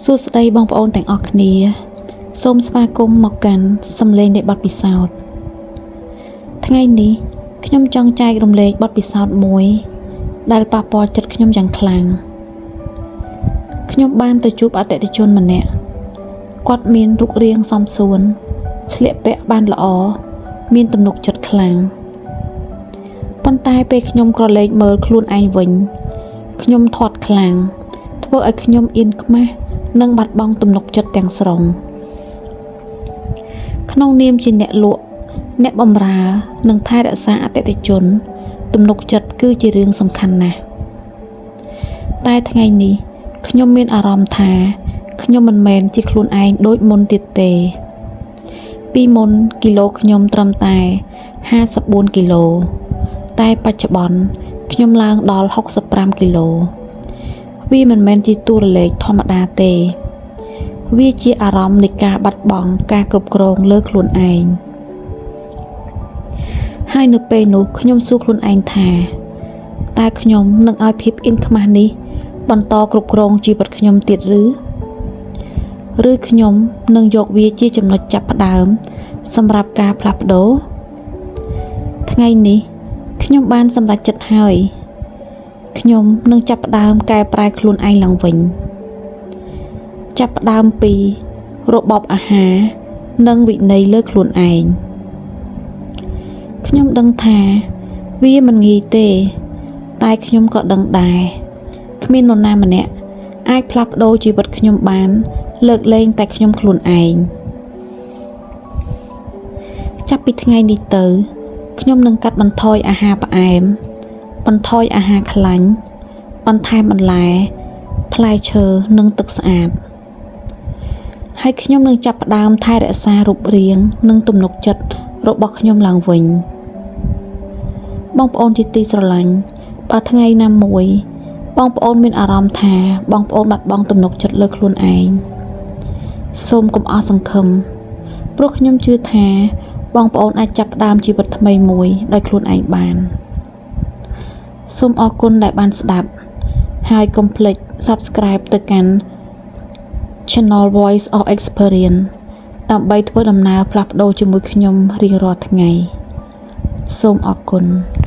សួស្តីបងប្អូនទាំងអស់គ្នា សូមស្វាគមន៍មកកាន់សំឡេងនៃបទពិសោធន៍ថ្ងៃនេះខ្ញុំចង់ចែករំលែកបទពិសោធន៍មួយ ដែលប៉ះពាល់ចិត្តខ្ញុំយ៉ាងខ្លាំងខ្ញុំបានទៅជួបអតិថិជនម្នាក់គាត់មានរូបរាងសមសួនស្លៀកពាក់បានល្អមានទំនុកចិត្តខ្លាំងប៉ុន្តែពេលខ្ញុំក្រឡេកមើលខ្លួនឯងវិញខ្ញុំធាត់ខ្លាំងធ្វើឲ្យខ្ញុំអៀនខ្មាស់និងបាត់បង់ទំនុកចិត្តទាំងស្រុងក្នុងនាមជាអ្នកលក់អ្នកបម្រើនិងថែរក្សាអតិថិជន ទំនុកចិត្តគឺជារឿងសំខាន់ណាស់តែថ្ងៃនេះខ្ញុំមានអារម្មណ៍ថាខ្ញុំមិនមែនជាខ្លួនឯងដូចមុនទៀតទេ ពីមុនគីឡូខ្ញុំត្រឹមតែ54គីឡូតែបច្ចុប្បន្នខ្ញុំឡើងដល់65គីឡូវាមិនមែនជាតួលេខធម្មតាទេ វាជាអារម្មណ៍នៃការបាត់បង់ការគ្រប់គ្រងលើខ្លួនឯងហើយនៅពេលនោះខ្ញុំសួរខ្លួនឯងថាតើខ្ញុំនឹងឲ្យភាពអៀនខ្មាស់នេះបន្តគ្រប់គ្រងជីវិតខ្ញុំទៀតឬឬខ្ញុំនឹងយកវាជាចំណុចចាប់ផ្ដើមសម្រាប់ការផ្លាស់ប្ដូរថ្ងៃនេះខ្ញុំបានសម្រេចចិត្តហើយខ្ញុំនឹងចាប់ផ្ដើមកែប្រែខ្លួនឯងឡើងវិញចាប់ផ្ដើមពីរបបអាហារនិងវិន័យលើខ្លួនឯងខ្ញុំដឹងថាវាមិនងាយទេ តែខ្ញុំក៏ដឹងដែរគ្មាននរណាម្នាក់អាចផ្លាស់ប្ដូរជីវិតខ្ញុំបាន លើកលែងតែខ្ញុំខ្លួនឯងចាប់ពីថ្ងៃនេះទៅខ្ញុំនឹងកាត់បន្ថយអាហារផ្អែមបន្ថយអាហារខ្លាញ់បន្ថែមបន្លែផ្លែឈើនិងទឹកស្អាតហើយខ្ញុំនឹងចាប់ផ្ដើមថែរក្សារូបរាងនិងទំនុកចិត្តរបស់ខ្ញុំឡើងវិញបងប្អូនជាទីស្រឡាញ់បើថ្ងៃណាមួយបងប្អូនមានអារម្មណ៍ថាបងប្អូនបាត់បង់ទំនុកចិត្តលើខ្លួនឯងសូមកុំអស់សង្ឃឹមព្រោះខ្ញុំជឿថាបងប្អូនអាចចាប់ផ្ដើមជីវិតថ្មីមួយដោយខ្លួនឯងបានសូមអរគុណដែលបានស្ដាប់ហើយកុំភ្លេច Subscribe ទៅកាន់ Channel Voice of Experience ដើម្បីធ្វើដំណើរផ្លាស់ប្ដូរជាមួយខ្ញុំរៀងរាល់ថ្ងៃសូមអរគុណ។